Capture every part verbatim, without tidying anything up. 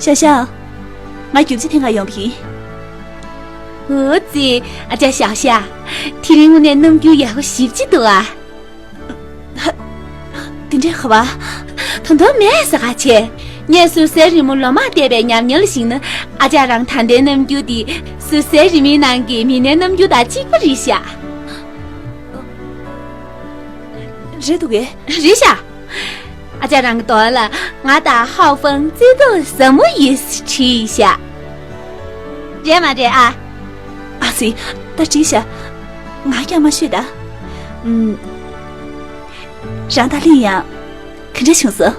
ཞའོ་ཞའོ། ང་རྒྱུག་ཆ་འཐེན་ག་ཡོང་བ་ཡིན། འོ་ཙི། ཨ་ཅག་ཞའོ་ཞའོ། དེ་རིང་དངོས་གནས་རྣམ་འགྱུར་ཡག་པོ་ཞེ་པོ་ཅིག་འདུག་ཨ། དེ་འདྲའི་ཧ་བ། ད་དུང་མེད་ཟེར་ག་བྱས། ངས་ཟུར་སའི་རི་མོ་ལོ་མང་བལྟས་པའི་ཉམས་མྱོང་ལ་གཞིགས་ན། ཨ་ཅག་རང་ད་ལྟའི་རྣམ་འགྱུར་འདི། ཟུར་སའི་རི་མོའི་ནང་གི་མི་སྣའི་རྣམ་འགྱུར་དང་གཅིག་པ་རེད་ཤག། རེད་འདུག་གས། རེད་ཤག། ཨ་ཅག་རང་གི་དོན་ལ་ང་དང་ཧའོ་ཧྥང་བརྩེ་དུང་ཟབ་མོ་ཡོད་ཟེར་བྲིས་ཤག། རེད་མ་རེད་ཨ། ཨ་ཙི། ད་བྲིས་ཤག། ང་རྐྱང་མ་ཤོད་ད། ཨུམ། རང་དང་ལིན་ཡང་ག་འདྲ་བྱུང་སོང་།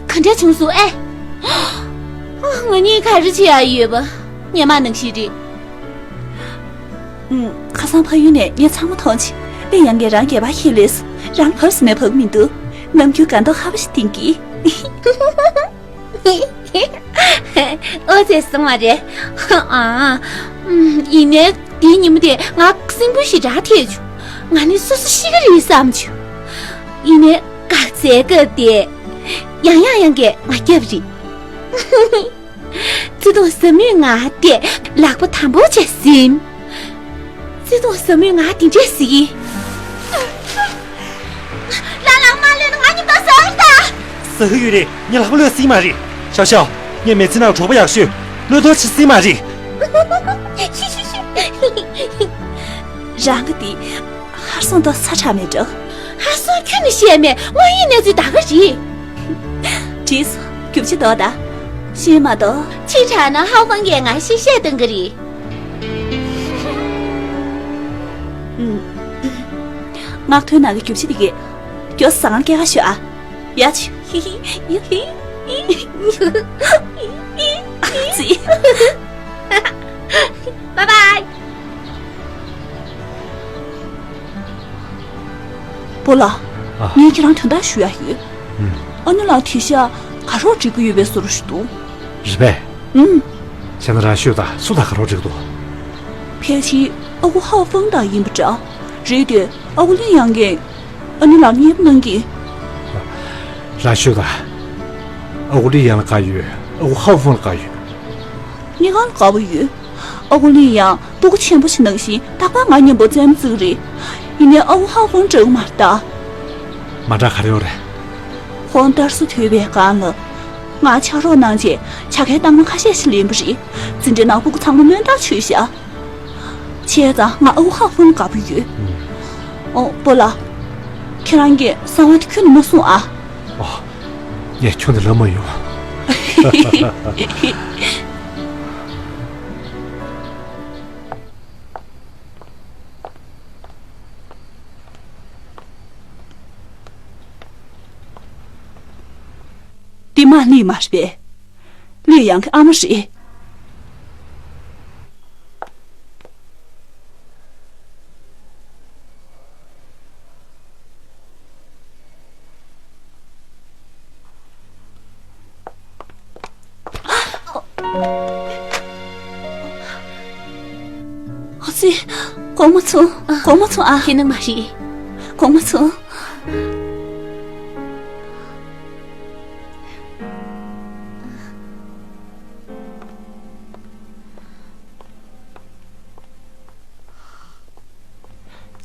ག་འདྲ་བྱུང་སོང་ཨེ། ང་གཉིས་ག་རེ་བྱེད་ཡག་ཡོད་པ། སྔོན་མ་ནང་བཞིན་རེད། ཨུམ། ཁ་སང་ཕ་ཡུལ་ནས་ངས་ཚང་མ་མཐོང་བྱས། ལིན་ཡང་གིས་རང་སྒལ་པར་ཁྱེར་སླེབས་སོང་། རང་ལ་བབས་སོང་ནས་བབས་མི་འདུག། ནམ་རྒྱུན་དགའ་མདོག་ཁ་པོ་ཞིག་བསྟན་གྱིས། ཨོ་ཙེ་སོང་བ་རེད། ཨ། ཨུམ། ཡིན་ནའི་དེའི་ཉིན་མོ་དེ་ང་སེམས་འགུལ་ཞེ་དྲག་ཐེབས་བྱུང་། ང་ནི་སོ་སོ་ཤི་གི་རེད་བསམ་བྱུང་། ཡིན་ནའི་འགག་རྩའི་སྐབས་དེ། ཡང་ཡང་ཡང་གིས་ང་བསྐྱབས་རེད། བརྩེ་དུང་ཟབ་མོས་ང་བལྟས། ལག་པ་དམ་པོ་བྱས་ཟིན། བརྩེ་དུང་ཟབ་མོས་ང་དེ་འདྲས་ཟེར་གི། ལ་ལག་མ་གློད་ན་ང་མཉམ་དུ་ཟ་གི་ད། ཟ་གི་ཡོད་རེད། ངས་ལག་པ་གློད་སྲིད་མ་རེད། ཞའོ་ཞའོ། ངས་མི་ཚེ་ནང་གྲོགས་པོ་ཡག་ཤོས་གློད་གཏོང་བྱེད་སྲིད་མ་རེད། རང་གི་དེ་ཧར་སོང་དོ་ས་ཁྲ་མེད་འགྲོ། ཧར་སོང་ཁྱོན་ནས་བཤད་མེད། དངོས་ཡོད་གནས་ཚུལ་ད་ག་རེད། བྲིས་སོང་། རྒྱུག་ཆ་དོ་ད། ཤེས་མ་དོ། ཕྱི་དྲགས་ན་ཧའོ་ཧྥང་གིས་ང་ཤེས་བཤད་གཏོང་གི་རེད། ཨུམ། ངག་ཐོན་ནང་གི་རྒྱུག་ཆ་དེ་གས། མགྱོགས་ཟ་ཁང་སྐྱེལ་ག་ཤོག་ཨ། ཡ་ཆི། ཧི་ཧི། ཧི་ཧི། ཨ་ཙི། Bye bye། སྤོ་ལགས། ཨ། ངས་ཁྱེད་རང་དོན་དག་ཞུ་ཡག་ཡོད། ཨུམ། ཨ་ནེ་ལགས་དེ་ཤག་དགའ་རོགས་སྒྲིག་གི་ཡོད་པའི་བཟོ་འདྲ་ཞིག་འདུག། རེད་པས། ཨུམ། བྱས་ན་རང་ཤོད་དང་། སུ་དང་དགའ་རོགས་སྒྲིག་འདུག། ཕལ་ཆེར་ཨ་ཁུ་ཧའོ་ཧྥང་དང་ཡིན་པ་འདྲ། རེད་དེ། ཨ་ཁུ་ལིན་ཡང་གིས་ཨ་ནེ་ལགས་མཉེས་པོ་གནང་གི། རང་ཤོད་དང་། ཨ་ཁུ་ལིན་ཡང་ལ་དགའ་ཡོད། ཨ་ཁུ་ཧའོ་ཧྥང་ལ་དགའ་ཡོད། གཉིས་ཀ་ལ་དགའ་པོ་ཡོད། ཨ་ཁུ་ལིན་ཡང་སྤུ་གུ་ཆེན་པོ་ཞིག་ནང་བཞིན་རྟག་པར་ང་མཉམ་པོ་རྩེད་མོ་རྩེ་གི་རེད། ཡིན་ནའི་ཨ་ཁུ་ཧའོ་ཧྥང་འདྲ་གི་མ་རེད་ད། མ་འདྲ་ག་རེ་ཡོད་རེད། ཁོང་ལྟར་སྲུ་ཐུབ་པའི་སྒང་ལ། ང་ཕྱག་རོགས་གནང་བྱས་ཇ་ཁའི་རྟགས་མ་ཁ་ཤས་ཤིག་ལེན་པ་རེད། འཛིན་གྲྭའི་ནང་སྤུ་གུ་ཚང་མ་སྨོན་རྟགས་ཆོད་ཤག། བྱས་ཙང་ང་ཨ་ཁུ་ཧའོ་ཧྥང་དགའ་པོ་ཡོད། ཨོ། སྤོ་ལགས། ཁྱེད་རང་གིས་གསང་བ་དེ་ཁྱོན་ནས་མ་གསུང་ཨ། ཨོ། ངས་ཁྱོན་ནས་ལབ་མ་ཡོང་། འདི་མ་ལི་མ་རེད་པས། ལི་ཡང་གི་ཨ་མ་རེད། ཨ་ཙི། དགོངས་མ་ཚོམས། དགོངས་མ་ཚོམས་ཨ། ཁྱེད་ནང་མ་རེད། དགོངས་མ་ཚོམས།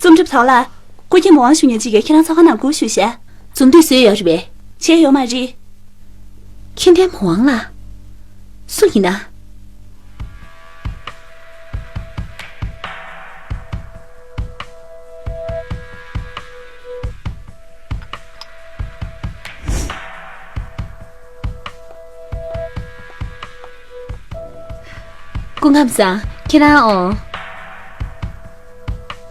རྩོམ་སྒྲིག་པ་ལགས། སྐུ་མཁྱེན་མོ་ཝང་ཞུ་མཁན་ཅིག་གིས་ཁྱེད་རང་ཚོགས་ཁང་ནང་སྒུག་བཞུགས་ཤག། རྩོམ་དུས་བཟོས་ཡོད་རེད་པས། བྱས་ཡོད་མ་རེད། མཁྱེན་ལྡན་མོ་ཝང་ལགས། སུ་ཡིན་ན། སྐུ་ཁམས་བཟང་། ཁྱེད་རང་འོང་།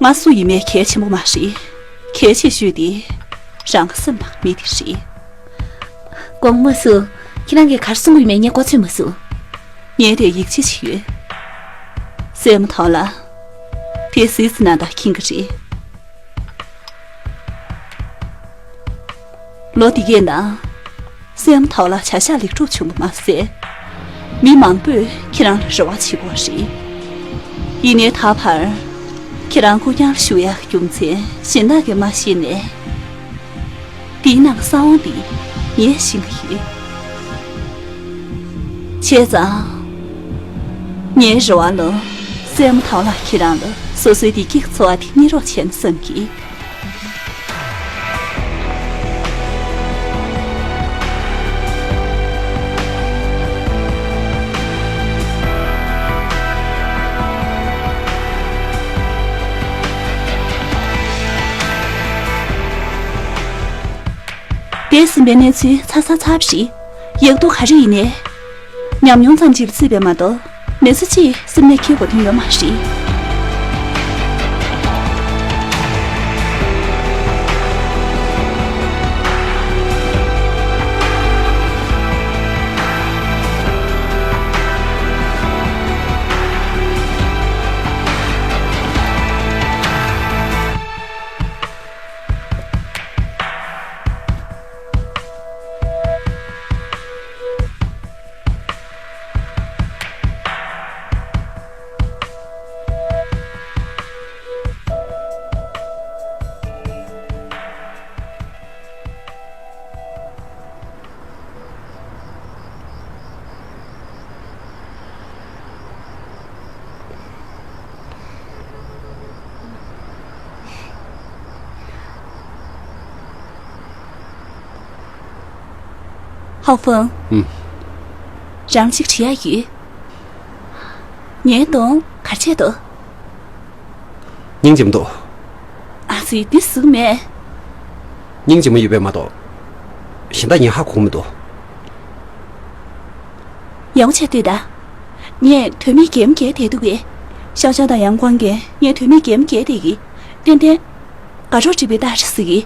ང་སུ་ཡིན་མིན་གལ་ཆེན་པོ་མ་རེད། གལ་ཆེ་ཤོས་དེ་རང་གི་སེམས་ནང་མི་དེ་རེད། དགོངས་མ་ཚོམས། ཁྱེད་རང་གིས་ག་རེ་གསུང་གི་ཡོད་མེད་ངས་གོ་ཚོད་མ་སོང་། ངས་དེ་ཡིད་ཆེས་བྱས་ཡོད། སྲས་མོ་ཐའོ་ལགས། དེ་སྲིད་ཙི་ནང་དང་འཁྱེར་གི་རེད། ལོ་འདི་གའི་ནང་སྲས་མོ་ཐའོ་ལགས་བྱ་གཞག་ལེགས་གྲུབ་བྱུང་བ་མ་ཟད། མི་མང་པོས་ཁྱེད་རང་ལ་རེ་བ་བྱེད་ཀྱི་ཡོད་རེད། ཡིན་ནའི་ད་བར་ཁྱེད་རང་སྐུ་རྐྱང་ལ་བཞུགས་ཡག་གི་རྒྱུ་མཚན་གཞན་དག་གིས་མ་ཤེས་ནའི། འདིའི་ནང་གི་གསང་བ་འདི་ངས་ཤེས་ཀྱི་ཡོད། བྱས་ཙང་། ངའི་རེ་བ་ལ། སྲས་མོ་དང་ལགས་ཁྱེད་རང་ལ་སོ་སོའི་བདེ་སྐྱིད་ཀྱི་འཚོ་བ་དེ་གཉེར་རོགས་བྱས་ན་བསམ་གྱི། འདས་ཟིན་པའི་གནས་ཚུལ་ཚ་ཚ་ཚ་བ་ཞིག་ཡག་སྡུག་ག་རེ་ཡིན་ནའི། ཉམས་མྱོང་ཙམ་ཅིག་ལ་བརྩིས་པས་མ་གཏོགས། མི་ཚེ་གཅིག་སེམས་ནས་འཁྱེར་དགོས་དོན་ཡོད་མ་རེད། ཧའོ་ཧྥང་། ཨུམ། རང་གཅིག་དྲི་ཡ་ཡོད། ངའི་གདོང་ག་རེ་བྱས་འདུག་སྙིང་རྗེ་མོ་འདུག་ཨ་ཙི། འདི་ཟུག་མེད། སྙིང་རྗེ་མོ་ཡོད་པས་མ་གཏོགས། གཞན་དག་ངས་ཧ་གོ་གི་མི་འདུག་ཡག་པོ་བྱས་ལྟོས་དང་། ངས་དོན་མེད་འགེམ་བརྒྱབ་བསྡད་འདུག་གས། ཤའོ་ཤའོ་དང་ཡང་ཀོང་གིས་ངས་དོན་མེད་འགེམ་བརྒྱབ་བསྡད་ཀྱི། ཏན་ཏན། དགའ་རོགས་འགྲིག་པའི་རྟགས་རེད་ཟེར་གི།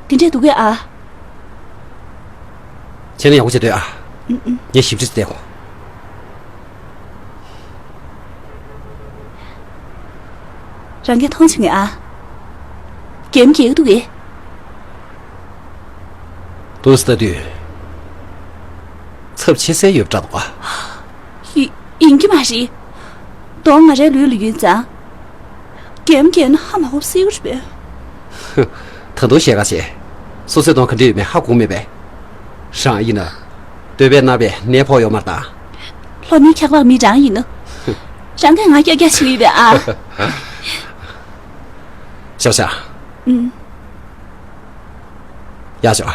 དེ་འདྲས་འདུག་གས་ཨ། ཁྱེད་རང་ཡག་པོ་བྱས་ལྟོས་ཨ། ཨུམ་ཨུམ། ངས་ཞིབ་ཕྲ་བལྟས་གོ། རང་གིས་མཐོང་བྱུང་ངས་ཨ། འགེམ་བརྒྱབ་འདུག་གས། འདུག་སེ་ལྟ་དུས། ཚབས་ཆེ་ས་ཡོད་པ་འདྲ་འདུག་ག་ཡི་ཡིན་གྱི་མ་རེད། གདོང་ང་རའི་ལུས་ལ་ཡོད་ཙང་། འགེམ་བརྒྱབ་ན་ཧ་མ་གོ་སྲིད་གི་རེད་པས། ད་དུང་བཤད་ག་བྱེད། སོ་སོའི་གདོང་ག་འདྲ་ཡོད་མེད་ཧ་གོ་མེད་པས། རང་ཡིན་ན། འདོད་པས་མནར་བའི་ནད་ཕོག་ཡོད་མ་རེད་ད། ལྷོ་ནི་འཁྱག་ལག་མི་རང་ཡིན་ནོ། རང་གིས་ང་སྐྱག་སྐྱག་བྱེད་ཀྱི་ཡོད་པས་ཨ། ཤའོ་ཤའོ། ཨུམ། ཡར་ཤོག་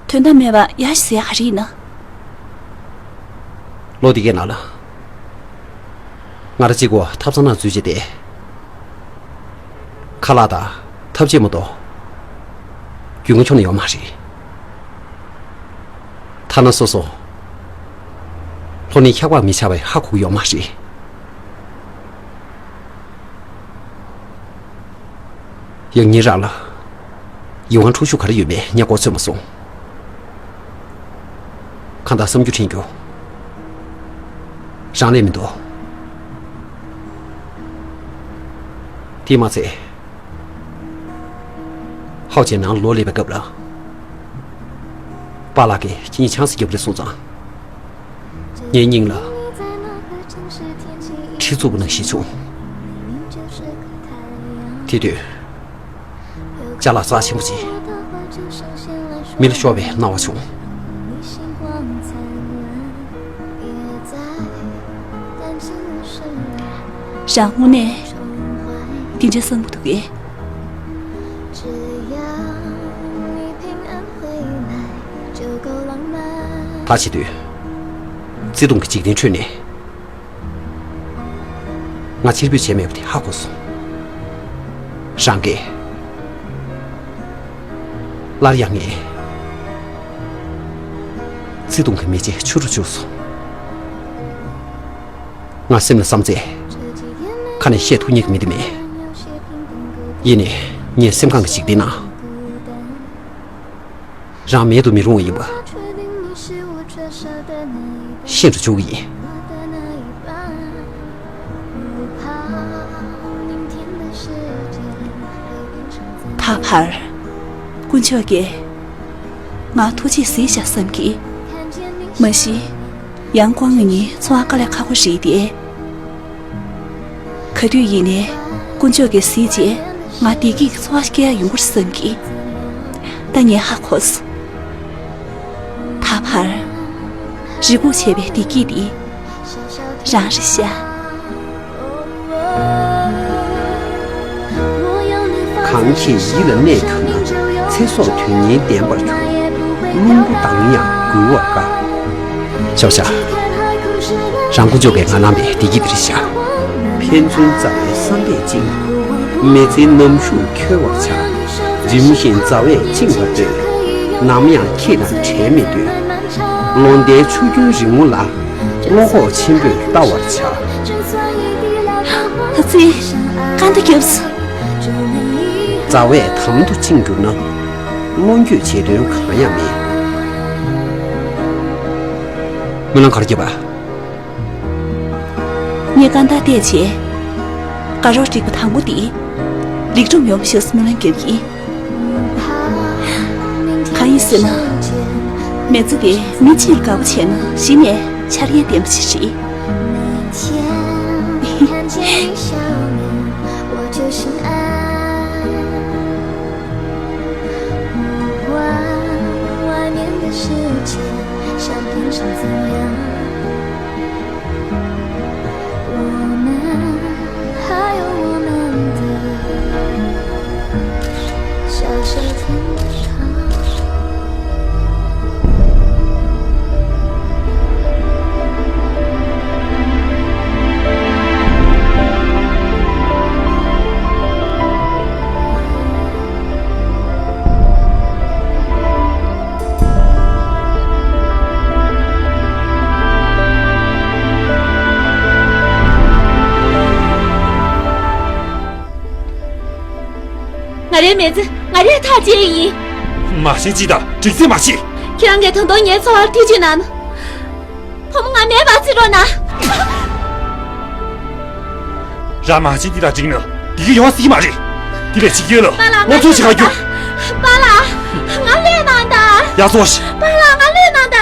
དོན་དག་མེད་པ་ཡར་ཞིག་ཟེར་ཡ་ག་རེ་ཡིན་ན། ལོ་འདི་གའི་ནང་ལ། ང་རང་གཅིག་པོ་ཐབ་ཚང་ནང་འཛུལ་བྱས་ཏེ། ཁ་ལག་དང་ཐབ་ཆས་མ་གཏོགས། རྒྱུས་མངའ་ཁྱོན་ནས་ཡོད་མ་རེད། ཐ་ན་སོ་སོ། ལྷོ་ནི་འཁྱག་པ་མི་ཆགས་པའི་ཧ་གོ་གི་ཡོད་མ་རེད། ཡང་ཉིན་རང་ལ། ཡིད་དབང་འཕྲོག་ཤུགས་ག་རེ་ཡོད་མེད་ངས་མགོ་ཚོད་མ་སོང་། གང་ལྟར་བསམ་རྒྱུ་དྲན་རྒྱུ། རང་ལས་མི་འདུག་དེས་མ་ཚད། ཧའོ་ཅན་ནང་ལོག་སླེབས་པའི་སྐབས་ལ། པཱ་ལགས་ཀྱིས་ཁྱེད་གཉིས་ཆང་ས་རྒྱབ་རེད་གསུངས་ཙང་། ངའི་སྙིང་ལ། གྲི་བཙུགས་པ་ནང་བཞིན་བྱུང་། དེ་དུས། ཅ་ལག་རྩ་ཆེན་པོ་ཅིག་མི་ལ་ཤོར་བའི་སྣང་བ་བྱུང་། རང་དངོས་གནས་འདི་འདྲའི་བསམ་གྱི་འདུག་གས། ད་བྱེད་དུས། བརྩེ་དུང་གི་འཇིག་རྟེན་ཁྲོད་ནས། ང་ཕྱིར་འབུད་བྱས་མེད་པ་དེ་ཧ་གོ་སོང་། རང་གིས། སླར་ཡང་ངས། བརྩེ་དུང་གི་མེ་ལྕེ་འཕྱུར་རུ་བཅུག་སོང་། ང་སེམས་ལ་བསམ་ཚེ། ཁ་ནས་བཤད་ཐུབ་ཉན་གི་མི་འདི་མེད། ཡིན་ནའི་ངའི་སེམས་ཁམས་ཀྱི་འཇིག་རྟེན་ན། རང་མེད་དུ་མི་རུང་བ་ཡིན་པ། ཤེས་འགྲོ་བཅུག་གི་ཡིན། ད་བར། དཀོན་མཆོག་གིས། ང་ཐུགས་རྗེས་གཟིགས་ཤག་བསམ་གི། མ་གཞི། ཡང་ཀོང་ང་གཉིས་འཚོ་བ་དཀའ་ལས་ཁག་པོ་རེད་དེ། ག་དུས་ཡིན་ནའི་དཀོན་མཆོག་གིས་གཟིགས་རྗེས་ང་བདེ་སྐྱིད་ཀྱི་འཚོ་བ་སྐྱེལ་ཡ་ཡོང་གི་རེད་བསམ་གི། ད་ངས་ཧ་གོ་སོང་། ད་བར། རེ་སྒུག་བྱས་པའི་བདེ་སྐྱིད་འདི་རང་རེད་ཤག། གང་ཁྱེད་ཡིད་ལ་གནས་གྱུར་ན། ཚེ་སྲོག་དོན་གཉེར་ལྡན་པར་གྱུར། རླུང་བུ་ལྡང་ཡང་འགུལ་བར་དཀའ། ཤོག་ཤག། རང་མགོ་ལྕོག་པའི་ང་རྣམ་པའི་བདེ་སྐྱིད་འདི་རེད་ཤག། ཕན་ཚུན་རྩ་བའི་བསམ་པས་བཅིངས། མི་ཚེའི་ནམ་ཞུགས་འཁྱོལ་བར་བྱ། རིམ་བཞིན་རྩ་བས་བཅིངས་པར་འདོད། ནམ་ཡང་ཁྱེད་དང་བྲལ་མི་འདོད། ལོ་ཟླའི་ཆུ་རྒྱུན་རིང་མོ་ལ། བློ་ཁོག་ཆེན་པོས་ལྟ་བར་བྱ། ཨ་ཙི། སྐད་བརྒྱབ་སོང་། རྩ་བས་དམ་དུ་བཅིངས་གྱུར་ན། བློ་འགྱོད་བྱེད་དོན་གང་ཡང་མེད། སྨོན་ལམ་ག་རེ་བརྒྱབ་པ། ངས་སྐད་བརྒྱབ་བྱས། དགའ་རོགས་སྒྲིག་པ་དང་པོ་འདི་ལེགས་གྲུབ་ཡོང་ཤོག་སྨོན་ལམ་རྒྱབ་ཡིན། གང་ཡིན་ཟེར་ན། མི་ཚེ་འདི་མི་གཅིག་ལ་དགའ་པོ་བྱས་ན་གཞི་ནས་འཆར་ཡན་ལྡན་པ་ཞིག་རེད། ང་རའི་མི་ཚེ་ང་རས་ཐག་བཅད་ཡིན། མ་ཤེས་ཅི་དང་འགྲིག་ཚད་མ་ཤེས། ཁྱེད་རང་གིས་ད་དུང་ངའི་འཚོ་བར་ཐེ་བྱུས་གནང་ན། བུ་མོ་ང་མེད་པར་བརྩི་རོགས་གནང་། རང་མ་ཤེས་འདི་དང་འགྲིག་ན་འདི་ག་ཡོང་སྲིད་ཀྱི་མ་རེད། འདི་ལས་ཕྱི་རྒྱལ་ལ་པཱ་ལགས། དངོས་ཚོད་བྱེད་ག་རྒྱུ། པཱ་ལགས། ང་ལས་ནང་ད། ཡག་སོ་ཤི། པཱ་ལགས་ང་ལས་ནང་ད།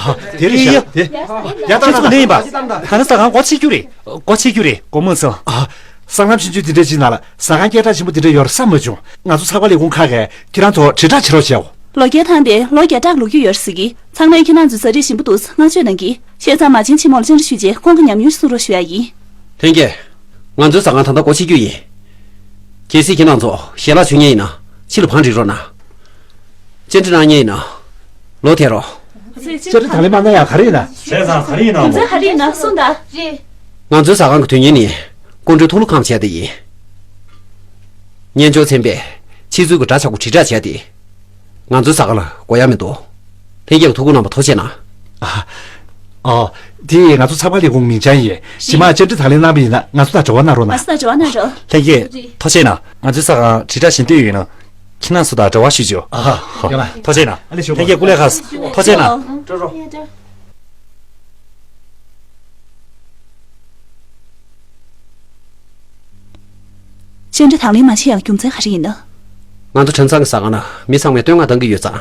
ཨ། དེ་རེད་ཤག། དེ། ཡ། ད་ད་ད་ད། ལེན་པ། ད་ནི་ཟ་ཁང་སྒོ་ཕྱེ་རྒྱུ་རེད། སྒོ་ཕྱེ་རྒྱུ་རེད། སྒོ་མོ་ཚོ། ཨ། སྲང་ལམ་ཆུང་ཆུང་དེ་འདྲ་ཅིག་ནང་ལ་ཟ་ཁང་སྐད་གྲགས་ཆེན་པོ་དེ་འདྲ་ཡོད་རེད་བསམ་མ་བྱུང་། ང་ཚོ་ཚགས་པར་ལས་ཁུངས་ཁག་གིས་ཁྱེད་རང་ཚོ་དྲིལ་བསྒྲགས་བྱེད་རོགས་བྱའོ། ལོ་བརྒྱ་ཐམ་པའི་ལོ་བརྒྱ་ཕྲག་ལོ་རྒྱུས་ཡོད་རེད་ཟེར་གི། ཚང་མས་ཁྱེད་རང་ཚོའི་ཟ་རིགས་ཞིམ་པོ་འདུག་བསྔགས་བརྗོད་གནང་གི། བྱས་ཙང་མ་བྱན་ཆེན་མོ་ལ་བཅར་འདྲི་ཞུས་རྗེས་ཁོང་གི་ཉམས་མྱོང་གསུང་རོགས་ཞུ་ཡ་ཡིན། ལྷན་རྒྱས། ང་ཚོའི་ཟ་ཁང་ད་ལྟ་སྒོ་ཕྱེ་རྒྱུ་ཡིན། གལ་སྲིད་ཁྱེད་རང་ཚོ་ཞལ་ལག་མཆོད་མཁན་ཡིན་ན་ཕྱི་ལ་བང་སྒྲིག་རོགས་གནང་། བཅར་འདྲི་གནང་མཁན་ཡིན་ན་ལོག་ཐད་རོགས། བཅར་འདྲི་དང་ལེན་མ་གནང་ཡག་ག་རེ་ཡིན་ན། བྱས་ཙང་ག་རེ་ཡིན་ན་རྒྱུ་མཚན་ག་རེ་ཡིན་ན་གསུངས་དང་། རེད། ང་ཚོའི་ཟ་ཁང་གི་དོན་གཉེར་ནི་སྐུ་མགྲོན་ཐུགས་ལ་ཁམས་བྱས་ཏེ་ཡིན། སྙན་ཅོག་ཚན་པས་ཕྱི་ཚུལ་གྱི་འདྲ་ཆགས་པོ་དྲིལ་བསྒྲགས་བྱས་ཏེ། ང་ཚོའི་ཟ་ཁང་ལ་དགོས་ཡ་མི་འདུག། ལྷན་རྒྱས་ལ་ཐུགས་ཁུར་གནང་བ་ཐུགས་རྗེ་གནང་། ཨ། ཨོ། དེ་ང་ཚོ་ཚགས་པར་ལས་ཁུངས་མིང་བྱང་ཡིན། རྗེས་མ་བཅར་འདྲི་དང་ལེན་གནང་བ་ཡིན་ན་ང་ཚོ་དང་འབྲེལ་བ་གནང་རོགས་གནང་། ང་ཚོ་དང་འབྲེལ་བ་གནང་རོགས། ལྷན་རྒྱས། ཐུགས་རྗེ་གནང་། ང་ཚོའི་ཟ་ཁང་དྲིལ་བསྒྲགས་ཞུ་འདོད་ཡོད་ན། ཁྱེད་རང་ཚོ་དང་འབྲེལ་བ་ཞུ་ཆོག། ཨ་ཧ། ཡོང་ང་། ཐུགས་རྗེ་གནང་། ཨ་ལེ་ཞོགས། ལྷན་རྒྱས་སྐུ་ལས་ཁག། ཐུགས་རྗེ་གནང་། བཅར་འདྲི་དང་ལེན་མ་བྱེད་ཡག་རྒྱུ་མཚན་ག་རེ་ཡིན་ན། ང་ཚོ་ཁྲིམས་ཚང་གི་ཟ་ཁང་ལ་མི་ཚང་མས་བསྟོད་བསྔགས་གཏང་གི་ཡོད་ཙང་།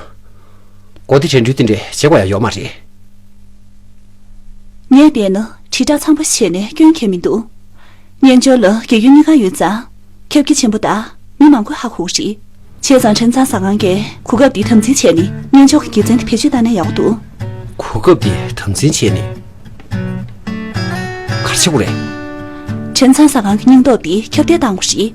གོ་བདེ་དྲན་འཕྲུལ་དེ་འདྲས་བྱེད་དགོས་ཡ་ཡོད་མ་རེད། ངས་བལྟས་ན་ དྲིལ་བསྒྲགས་ཚང་པ་བྱས་ནས་སྐྱོན་གང་ཡང་མི་འདུག། སྨྱན་སྦྱོར་ལ་རྒས་ཡོལ་གཉིས་ཀ་ཡོད་ཙང་། ཁྱབ་རྒྱ་ཆེན་པོ་དང་མི་མང་པོས་ཧ་གོ་གི་རེད། བྱས་ཙང་ཁྲེན་ཚང་ཟ་ཁང་གིས་གོ་སྐབས་འདི་དམ་འཛིན་བྱས་ནས་སྨྱན་སྦྱོར་གྱི་དགེ་མཚན་དེ་བེད་སྤྱོད་བཏང་ན་ཡག་པོ་འདུག། གོ་སྐབས་འདི་དམ་འཛིན་བྱས་ནས། ག་རེ་བྱེད་དགོས་རེད། ཁྲེན་ཚང་ཟ་ཁང་གི་སྙིང་སྟོབས་འདི་ཁྱབ་གདལ་གཏང་དགོས་རེད།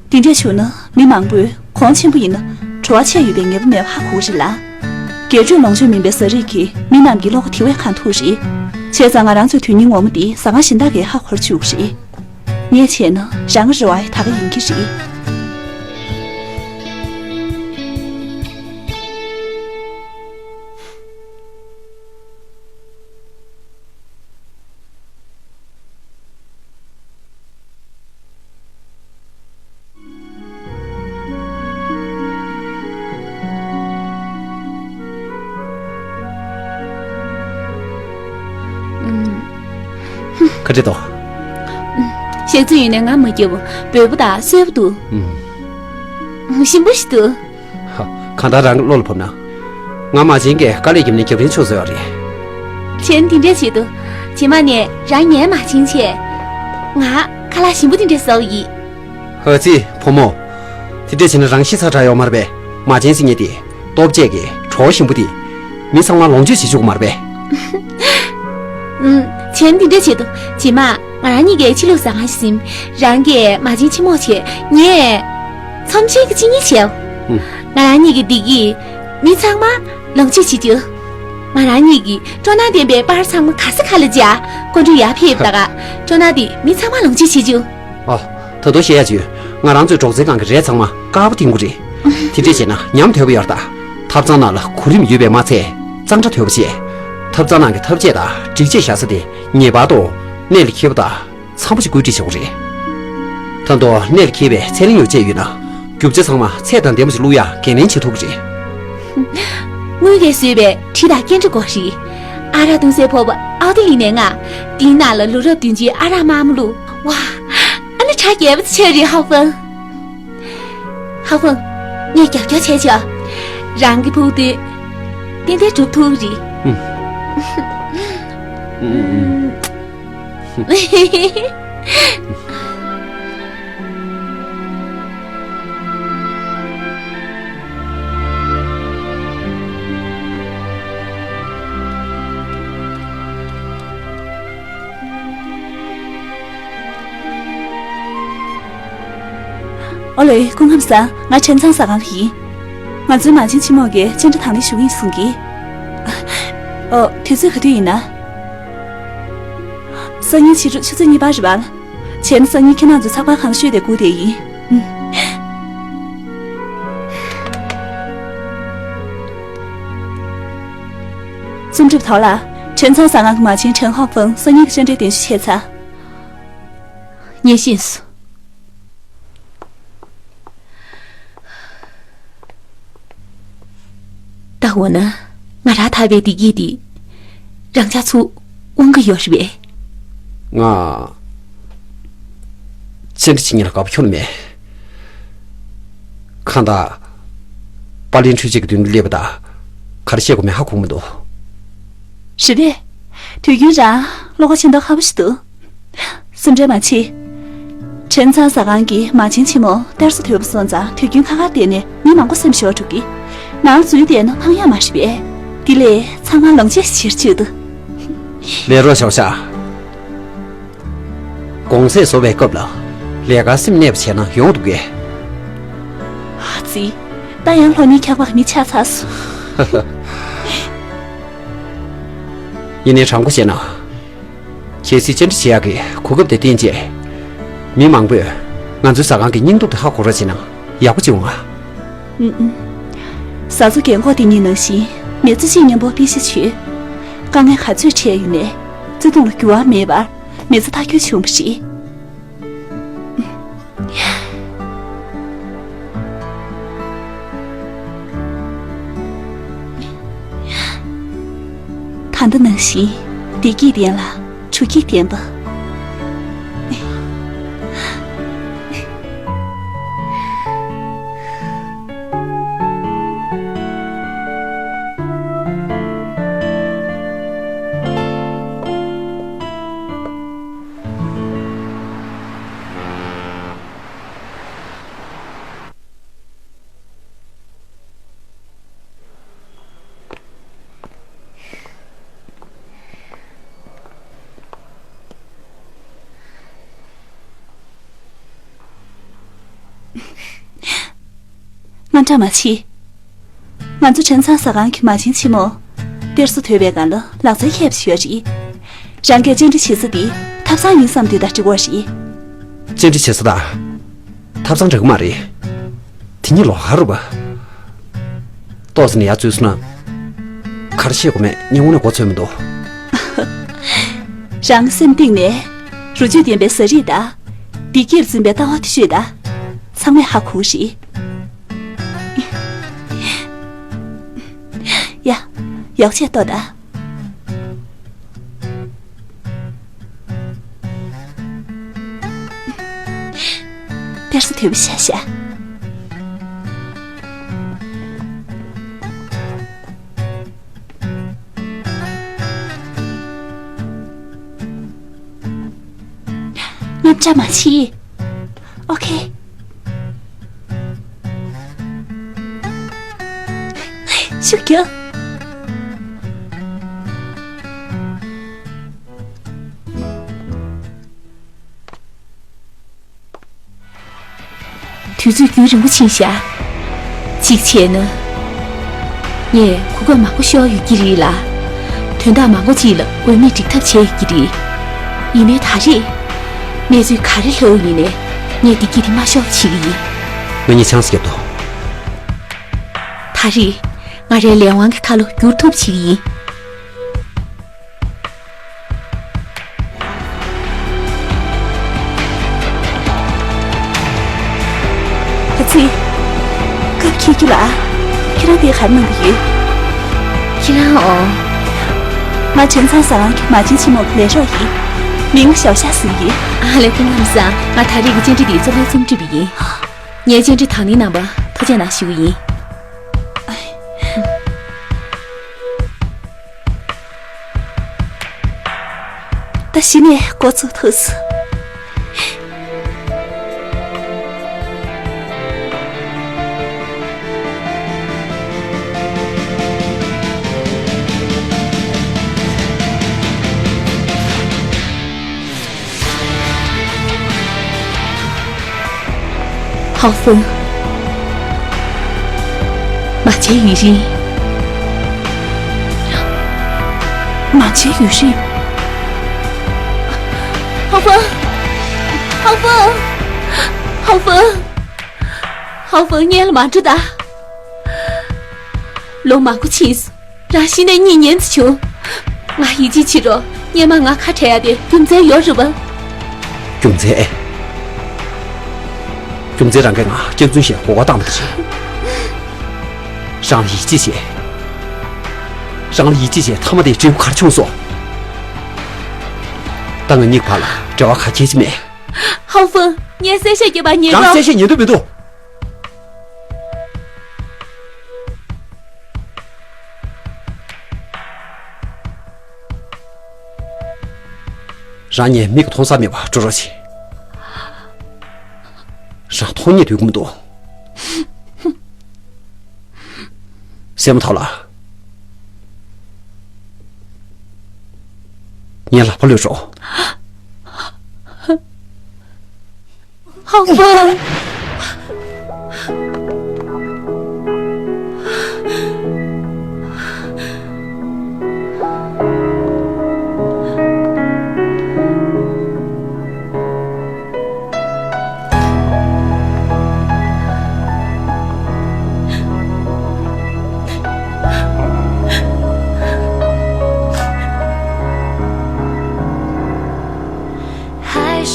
དེ་འདྲས་བྱུང་ན་མི་མང་པོས་གོང་ཆེན་པོ་ཡིན་ན་བྲོ་བ་ཆེ་ཡོད་པའི་ངེས་པ་མེད་པ་ཧ་གོ་གི་རེད་ལ། རྒྱས་སྤྲོས་ལོངས་སྤྱོད་མིན་པའི་ཟ་རིགས་ཀྱིས་མི་རྣམས་ཀྱི་བློ་ཁ་དེ་བས་གང་ཐུག་རེད། བྱས་ཙང་ང་རང་ཚོའི་དོན་སྙིང་ངོ་མ་འདི་ཟ་ཁང་གཞན་དག་གིས་ཧ་གོ་བཅུག་གི་རེད། ངས་བྱས་ན་རང་གི་རེ་བ་ཡང་ད་ག་ཡིན་གྱི་རེད། ག་འདྲ་འདུག། ཞག་ཚོད་ཡོད་ནའི་ང་མ་སྐྱོ་བོ། འབོལ་པོ་དང་སོས་པོ་འདུག། ཞིམ་པོ་ཞིག་འདུག། ཧ། གང་ལྟར་རང་གི་བློ་ལ་བབས་ན། ང་མ་བྱན་གྱིས་དཀའ་ལས་བརྒྱབ་ནས་རྒྱབ་རྟེན་ཕྱོགས་བཟོས་པ་རེད། བྱས་ན་དེ་འདྲས་བྱེད་དོ། རྗེས་མ་ནས་རང་ངའི་མ་བྱན་བྱས། ང་ཁ་ལག་ཞིམ་པོ་དེ་འདྲས་ཟ་གི་ཡིན། ཧ་ཙི། བུ་མོ། དེ་འདྲས་བྱས་ན་རང་ཤི་ཚར་དྲག་ཡོང་མ་རེད་པས། མ་བྱན་ཟེར་མཁན་དེ་ལྟོ་ཆས་ཀྱི་བྲོ་བ་ཞིམ་པོ་དེ། མི་ཚང་མ་ལོངས་སྤྱོད་བྱེད་བཅུག་གི་མ་རེད་པས། ཨུམ། བྱས་ན་དེ་འདྲས་བྱེད་དོ། རྗེས་མ་ང་རང་གཉིས་ཀྱིས་ཕྱི་ལུགས་ཟ་ཁང་ཞིག་ཟིན། རང་གིས་མ་བྱན་ཕྱི་མོག་བྱས། ངས་ཚོམས་ཆེན་གྱི་ཕྱི་ཉལ་བྱས། ཨུམ། ང་རང་གཉིས་ཀྱི་བདེ་སྐྱིད་མི་ཚང་མ་ལོངས་སྤྱོད་བྱེད་རྒྱུ། ང་རང་གཉིས་ཀྱིས་སྤྲོ་སྣང་ལྡན་པའི་པར་ཚང་མ་ག་ས་ག་ལ་འཇགས། སྐུ་མགྲོན་ཡར་ཕེབས་ད་ག། སྤྲོ་སྣང་དེ་མི་ཚང་མ་ལོངས་སྤྱོད་བྱེད་རྒྱུ། ཨ། ད་དུང་བཤད་ཡ་ཅིག། ང་རང་ཚོའི་སྒྲོག་འཛིན་ཁང་གི་རས་ཚང་མ་དཀར་པོ་འཐེན་དགོས་རེད། དེ་འདྲས་བྱས་ན་ཉམས་དོད་པོ་ཡོད་རེད་ད། ཐབ་ཚང་ནང་ལ་གོ་རིམ་ཡོད་པས་མ་ཚད་གཙང་སྦྲ་དོད་པོ་བྱས། ཐབ་ཚང་ནང་གི་ཐབ་ཆས་དང་སྒྲིག་ཆས་བཞག་ས་དེ་ངེས་པར་དུ་གནས་ལ་འཁེལ་བ་དང་འཚམ་པོ་ཞིག་བཀོད་སྒྲིག་བྱེད་དགོས་རེད། ད་དུང་གནས་ལ་འཁེལ་བའི་ཚད་ལེན་ཡོ་བྱད་ཡོད་ན། རྒྱུ་ཆ་ཚང་མ་ཚད་དང་ལྡན་པ་ཞིག་བླུག་ཡ་འགན་ལེན་བྱེད་ཐུབ་ཀྱི་རེད། དངུལ་གྱིས་བཟོས་པའི་གྲི་དང་སྐེ་འདྲ་དགོས་རེད། ཨ་རག་བཏུང་སའི་ཕོར་པ་ཨའོ་ཏི་ལི་ནས་མངགས། དེའི་ནང་ལ་ལོ་རབས་བདུན་ཅུའི་ཨ་རག་དམར་མོ་བླུགས། ཝ། ཨ་ནི་གྲ་རྒྱས་པོ་ཆགས་རེད་ཧའོ་ཧྥང་། ཧའོ་ཧྥང་། ངས་རྒྱབ་སྐྱོར་བྱས་ཆོག། རང་གི་ཕུགས་འདུན་ཏན་ཏན་འགྲུབ་ཐུབ་ཀྱི་རེད། ཨུམ། ཨུམ། ཨོ་ལེ། སྐུ་ཁམས་བཟང་། ང་ཁྲེན་ཚང་ཟ་ཁང་གི་ཡིན། ང་ཚོའི་མ་བྱན་ཆི་མོ་གིས་སྤྱན་འདྲེན་དང་ལེན་ཞུ་གི་ཡིན་གསུང་གི། ཨོ། དུས་ཚོད་ག་དུས་ཡིན་ན། སང་ཉིན་ཕྱི་དྲོ་ཆུ་ཚོད་གཉིས་པར་རེད་པ། བྱས་ན་སང་ཉིན་ཁྱེད་རང་ཚོ་ཚགས་པར་ཁང་ཤོད་དེ་སྒུག་བསྡད་ཡིན། རྩོམ་སྒྲིག་པ་ཐའོ་ལགས། ཁྲེན་ཚང་ཟ་ཁང་གི་མ་བྱན་ཁྲེན་ཧོང་ཧྥང་སང་ཉིན་གྱི་སྤྱན་འདྲེན་གདན་ཞུ་བྱས་ཚར། ངས་ཤེས་སོང་། ད་འོ་ན། ང་རང་ཐར་པའི་བདེ་སྐྱིད་འདི་རང་ཅག་ཚོ་དབང་གི་ཡོད་རེད་པས། ང་སྤྱན་འདྲེན་བྱེད་མཁན་ལ་དགའ་པོ་ཁྱོན་ནས་མེད། གང་ལྟར། པར་ལེན་འཕྲུལ་ཆས་ཀྱི་མདུན་དུ་སླེབས་པ་དང་། ག་རེ་བཤད་དགོས་མིན་ཧ་གོ་མི་འདུག། རེད་པས། དུས་རྒྱུན་རང་བློ་ཁ་ཆེ་མདོག་ཁ་པོ་ཞིག་འདུག། སེམས་ཁྲལ་མ་བྱེད། ཁྲེན་ཚང་ཟ་ཁང་གི་མ་བྱན་ཆི་མོ་གཏེར་སོ་དོད་པོ་སོང་ཙང་དུས་རྒྱུན་ཁ་ཁར་བསྡད་ནས་མི་མང་པོ་སེམས་ཤོར་འགྲོ་གི། ནང་འཛུལ་བསྡད་ན་ཕངས་ཡག་མ་རེད་པས། དེ་ལས་ཚང་མ་ལོངས་སྤྱོད་ཞིག་བྱེད་རྒྱུ་འདུག། ལས་རོགས་ཞོག་ཤག། གོང་ཚད་བཟོ་བའི་སྐབས་ལ་ལས་ཀར་སེམས་གནས་པ་བྱས་ན་ཡོང་འདུག་གས། ཨ་ཙི། ད་ཡང་ལྷོ་ནི་འཁྱག་པ་མི་ཆགས་ཚར་སོང་། ཡིན་ནའི་དྲང་པོ་བཤད་ན། གལ་སྲིད་བཅར་འདྲི་བྱེད་ཡག་གི་གོ་སྐབས་དེ་བསྟན་རྗེས། མི་མང་པོས་ང་ཚོའི་ཟ་ཁང་གི་སྙིང་སྟོབས་དེ་ཧ་གོ་རོགས་བྱས་ན་ཡག་པོ་བྱུང་ང་། ཨུམ་ཨུམ། བཟའ་ཚོ་རྒན་གོག་དེ་གཉིས་ནང་བཞིན་མི་ཚེ་གཅིག་མཉམ་པོ་དཔེ་ཞིག་བྱོས། དཀའ་ངལ་ག་ཚོད་འཕྲད་ཡོད་ནའི་བརྩེ་དུང་ལ་འགྱུར་བ་མེད་པར་མི་ཚེ་མཐའ་འཁྱོལ་བྱུང་བ་རེད། ད་ལྟ་ནང་བཞིན་བདེ་སྐྱིད་ལྡན་ལ་སྤྲོ་སྐྱིད་ལྡན་པ། བཀྲ་མ་མཆིས། ང་ཚོ་བྲེལ་ཚང་ཟ་ཁང་གི་མ་བྱན་ཆེན་མོ། གཏེར་སོ་ཐོས་པའི་སྒང་ལ་ལག་རྩལ་མཁས་པ་ཞིག་ཡོད་རེད། རང་གིས་བཅར་འདྲི་བྱེད་ས་འདི་ཐབ་ཚང་ཡིན་བསམ་དུས་ད་འགྲིག་གོ་རེད། བཅར་འདྲི་བྱེད་ས་ད་ཐབ་ཚང་འགྲིག་གི་མ་རེད། དེ་གཉིས་ལོགས་ཀ་རེད་པ། ཏོག་ཙམ་ནས་ཡར་འཛུལ་སོང་ན། ག་རེ་བཤད་དགོས་མེད་ངས་དངོས་གནས་མགོ་ཚོད་མི་འདུག་རང་སེམས་གཏིང་ནས་རུ་ཆུ་ལྡན་པའི་ཟ་རིགས་དང་། བདེ་སྐྱིད་འཛིན་པའི་ལྟ་བ་དེ་ཤོད་དང་། ཚང་མས་ཧ་གོ་གི་རེད། ཡ། ཡག་བྱས་ལྟོས་དང་། གཏེར་སོ་དོད་པོ་ཤ་ཤ། ངས་བཀྲ་མ་མཆིས། ཨོ་ཁེ། ཤུགས་རྒྱོབ། དུས་ཚོད་རྒྱུན་རིང་པོ་ཕྱིན་བཞག་གཅིག་བྱས་ན། ངས་གོ་སྐབས་མང་པོ་ཤོར་ཡོད་ཀྱི་རེད་ལ། དོན་དག་མང་པོ་ཅིག་ལ་འོས་མི་སྒྲིག་ཐབས་བྱས་ཡོད་ཀྱི་རེད། ཡིན་ནའི་ད་རེས། གནས་ཚུལ་ག་རེ་ལྷག་ཡིན་ནའི། ངས་བདེ་སྐྱིད་དེ་མ་ཤོར་བ་བྱེད་ཀྱི་ཡིན། ང་གཉིས་ཆང་ས་བརྒྱབ་དོ། ད་རེས། ང་རའི་ལས་དབང་གི་ཁ་ལོ་བསྒྱུར་ཐུབ་བྱེད་ཀྱི་ཡིན། ཨ་ཙི། སྐབས་འཁེལ་རྒྱུ་ལ། ཁྱེད་རང་དེ་ག་རེ་གནང་གི་ཡོད། ཁྱེད་རང་ཨོ། ང་བྲེལ་ཚང་ཟ་ཁང་གི་མ་བྱན་ཆེན་མོ་ལས་རོགས་ཡིན། མིང་ཞའོ་ཤ་ཟེར་གྱི་ཡོད། ཨ་ལས་ཁུངས་ལམ་སང་ང་ད་རེས་ཀྱི་བཅར་འདྲི་འདི་རྩོམ་པ་རྩོམ་སྒྲིག་པ་ཡིན། ངའི་བཅར་འདྲི་དང་ལེན་གནང་བར་ཐུགས་རྗེ་གནང་ཞུ་གི་ཡིན། ད་གཞི་ནས་འགོ་ཚུགས་ཐུབ་སོང་། ཧའོ་ཧྥང་། མ་བྱན་ཡུན་རིང་། མ་བྱན་ཡུན་རིང་། ཧའོ་ཧྥང་། ཧའོ་ཧྥང་། ཧའོ་ཧྥང་། ཧའོ་ཧྥང་། སྔོན་ལ་མ་འགྲོ་ད། ལོ་མང་པོ་ཕྱིན་སོང་། རང་གཞི་ནས་གཉིད་ཉལ་ཙམ་བྱུང་། ང་ཡིད་ཆེས་བྱེད་རོགས། སྔོན་མ་ང་ཁ་བྲལ་ཡ་དེ་རྒྱུ་མཚན་ཡོད་རེད་པ། རྒྱུ་མཚན་ཨེ། རྒྱུ་མཚན་རང་གིས་ང་སྐྱག་རྫུན་བཤད་གོ་བ་བཏང་བ་རེད། རང་ལ་ཡིད་ཆེས་བྱེད། རང་ལ་ཡིད་ཆེས་བྱེད་མཐའ་མ་དེ་འབྲས་བུ་ག་རེ་བྱུང་སོང་། ད་ང་གཉིས་བར་ལ་འབྲེལ་བ་ག་གལ་ཆེ་མེད། ཧའོ་ཧྥང་། ངས་གསལ་བཤད་རྒྱབ་པ་ཉན་རོགས། རང་གསལ་བཤད་ཉན་འདོད་མི་འདུག་རང་ངའི་མིག་གིས་མཐོང་ས་མེད་པར་འགྲོ་རོགས་བྱེད། རང་མཐོང་སྙིང་འདོད་ཀྱི་མི་འདུག་སྲས་མོ་ཐོག་ལ། ངའི་ལག་པ་གློད་རོགས། ཧའོ་ཧྥང་།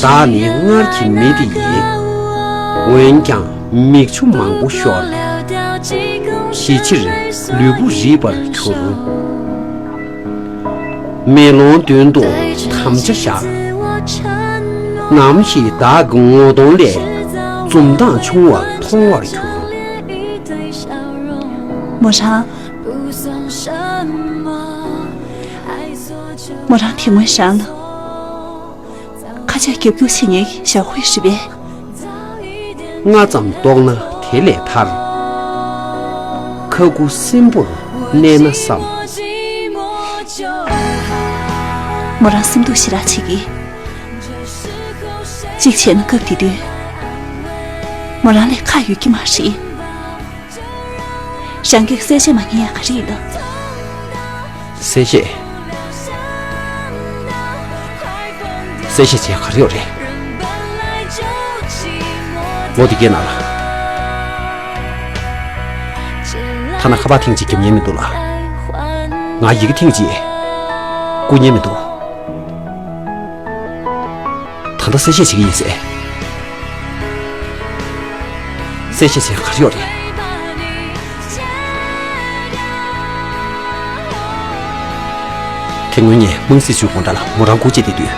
བདག་ནི་སྔར་གྱི་མི་དེ་ཡིན། འོན་ཀྱང་མིག་ཆུ་མང་པོ་ཤོར། ཞི་ཕྱིར་ལུས་པོ་རིད་པར་གྱུར། མེ་ལོང་མདུན་དུ་དམ་བཅའ་བཞག། ནམ་ཞིག་བདག་གི་ངོ་གདོང་ལས་འཛུམ་མདངས་ཆུང་བ་མཐོང་བར་གྱུར། མོ་རང་། མོ་རང་དེ་སྔོན་རང་ལ། ཁ་ཆག་རྒྱབ་སྐྱོར་བྱེད་མཁན་ཞའོ་ཧུའེ་རེད་པས། སྔ་ཙམ་ལྟོགས་ན་དེ་ལས་ཐར། ཁ་ཁུ་སིམ་པོར་གནས་ན་བསམ། མོ་རང་སེམས་སྡུག་ཞེ་དྲག་བྱེད་ཀྱི། གཅིག་བྱས་ན་སྐབས་དེ་དུས། མོ་རང་ལ་ཁག་ཡོད་ཀྱི་མ་རེད། རང་གིས་གསལ་བཤད་མ་ཉན་ཡག་ག་རེ་ཡིན་ནམ། གསལ་བཤད། གསལ་བཤད་བྱེད་ཡག་ག་རེ་ཡོད་རེད། ལོ་འདི་གའི་ནང་ལ། ཐ་ན་ཁ་པར་ཐེངས་གཅིག་རྒྱབ་མཁན་མི་འདུག་ལ། ང་ཡི་གེ་ཐེངས་གཅིག་བསྐུར་མཁན་མི་འདུག་ད་ལྟ་གསལ་བཤད་བྱེད་ཀྱི་ཡིན་ཟེར། གསལ་བཤད་བྱེད་ཡག་ག་རེ་ཡོད་རེད། དེ་སྔོན་ངས་དམངས་སྲིད་ཇུས་དགོང་དག་ལ་མོ་རང་སྒུག་བྱས་བསྡད་དུས།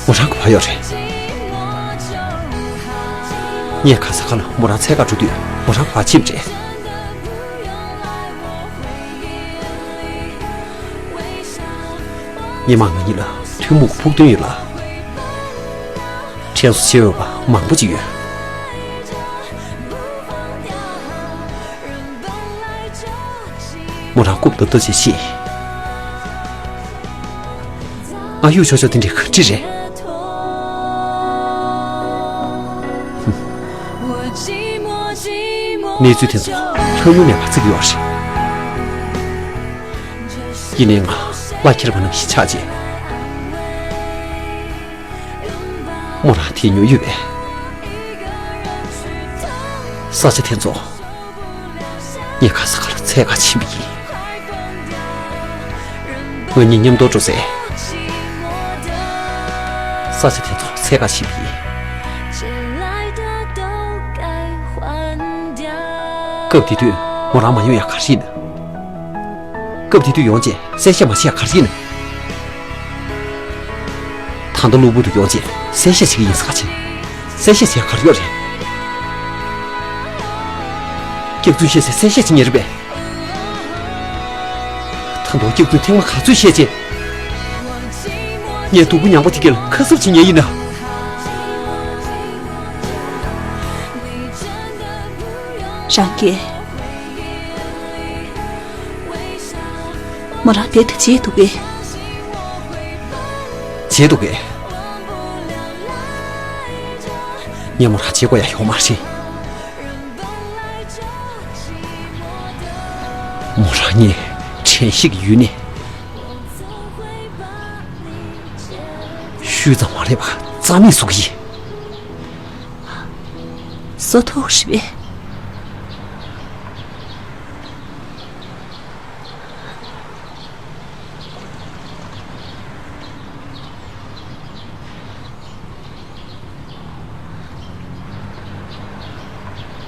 མོ་རང་ག་པར་ཡོད་རེད། ངས་ག་ས་ག་ལ་མོ་རང་འཚོལ་ག་འགྲོ་དུས་མོ་རང་ག་པར་ཕྱིན་པ་རེད། སྔོན་མ་ང་གཉིས་ལ་ཐུན་མོང་གི་ཕུགས་འདུན་ཡོད་ལ། དྲན་གསོ་བྱེད་འོས་པ་མང་པོ་ཅིག་ཡོད། མོ་རང་རྐུབ་རྡབ་རྡབ་བྱེད་ཤེས། ང་གཡུག་ཆོག་ཆོག་དེ་འདྲའི་ག་འདྲ་རེད། གནས་ཚུལ་དེ་ཚོ་ལྷག་ཡུལ་ནས་མ་བརྩི་གི་ཡོད་རེད། ཡིན་ནའི་ང་བླ་འཁྱེར་བ་ནང་བཞིན་ཆགས་རྗེས། མོ་རང་དེ་ཉོ་ཡོད་པས། ས་ཆ་དེ་ཚོ་ངས་ག་ས་ག་ལ་འཚོལ་ག་ཕྱིན་པ་ཡིན། ང་གཉིས་མཉམ་དུ་འགྲོ་ཟེར། ས་ཆ་དེ་ཚོ་འཚོལ་ག་ཕྱིན་པ་ཡིན། སྐབས་དེ་དུས་མོ་རང་མ་ཡོང་ཡག་ག་རེ་ཡིན། སྐབས་དེ་དུས་ཡོང་རྗེས་གསལ་བཤད་མ་བྱས་ཡག་ག་རེ་ཡིན། ད་ལྟ་གློ་བུར་དུ་ཡོང་རྗེས་གསལ་བཤད་བྱེད་ཀྱི་ཡིན་ཟེར་ག་བྱེད། གསལ་བཤད་བྱེད་ཡག་ག་རེ་ཡོད་རེད། སྐྱག་རྫུན་བཤད་ཟེར་གསལ་བཤད་བྱེད་ཉེ་རེད་པས། ད་དུང་སྐྱག་རྫུན་ཐེངས་མ་ག་ཚོད་བཤད་རྗེས། ངས་སྡུག་པོ་མྱངས་པ་དེ་ག་ལ་ཁ་གསབ་བྱེད་ཉེ་ཡིན་ན། རང་གིས། མོ་རང་དེ་ལྟར་བརྗེད་འདུག་གས། བརྗེད་འདུག་གས། ངས་མོ་རང་བརྗེད་དགོས་ཡག་ཡོད་མ་རེད། མོ་རང་ངས་དྲན་ཤེས་ཀྱི་ཡུལ་ནས་ཤུལ་ཙམ་མ་སླེབས་པ་རྩ་མེད་བཟོ་གི་ཡིན། བཟོ་ཐུབ་རེད་པས།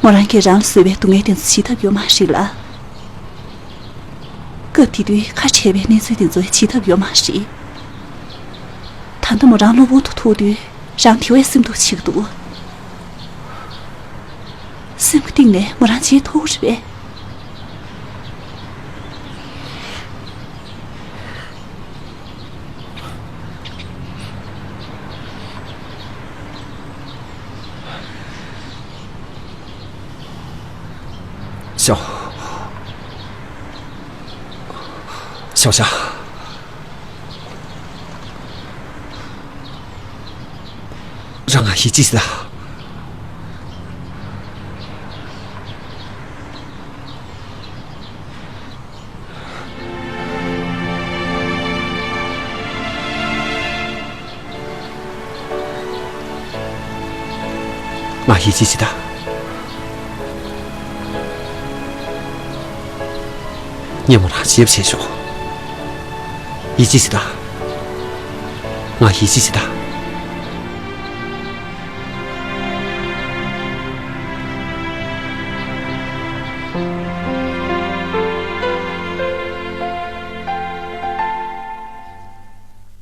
མོ་རང་གིས་རང་ལ་བཟོས་པའི་སྡུག་བསྔལ་དེ་ཚོ་བྱེད་ཐབས་ཡོད་མ་རེད་ལ། སྐབས་དེ་དུས་ཁ་བྲལ་བའི་གནས་ཚུལ་དེ་ཚོ་བྱེད་ཐབས་ཡོད་མ་རེད། ད་ལྟ་མོ་རང་གློ་བུར་དུ་ཐུག་དུས་རང་དེ་བས་སེམས་སྡུག་བྱེད་ཀྱི་འདུག་སེམས་ཀྱི་གཏིང་ནས་མོ་རང་བརྗེད་ཐུབ་རེད་པས། ཞའོ། ཞའོ་ཞའོ། རང་ང་ཡིད་ཆེས་ལ། ང་ཡིད་ཆེས་ད། ངས་མོ་རང་ཞེབ་བྱས་ཤོག་ཡིད་ཆེས་ད། ང་ཡིད་ཆེས་ད།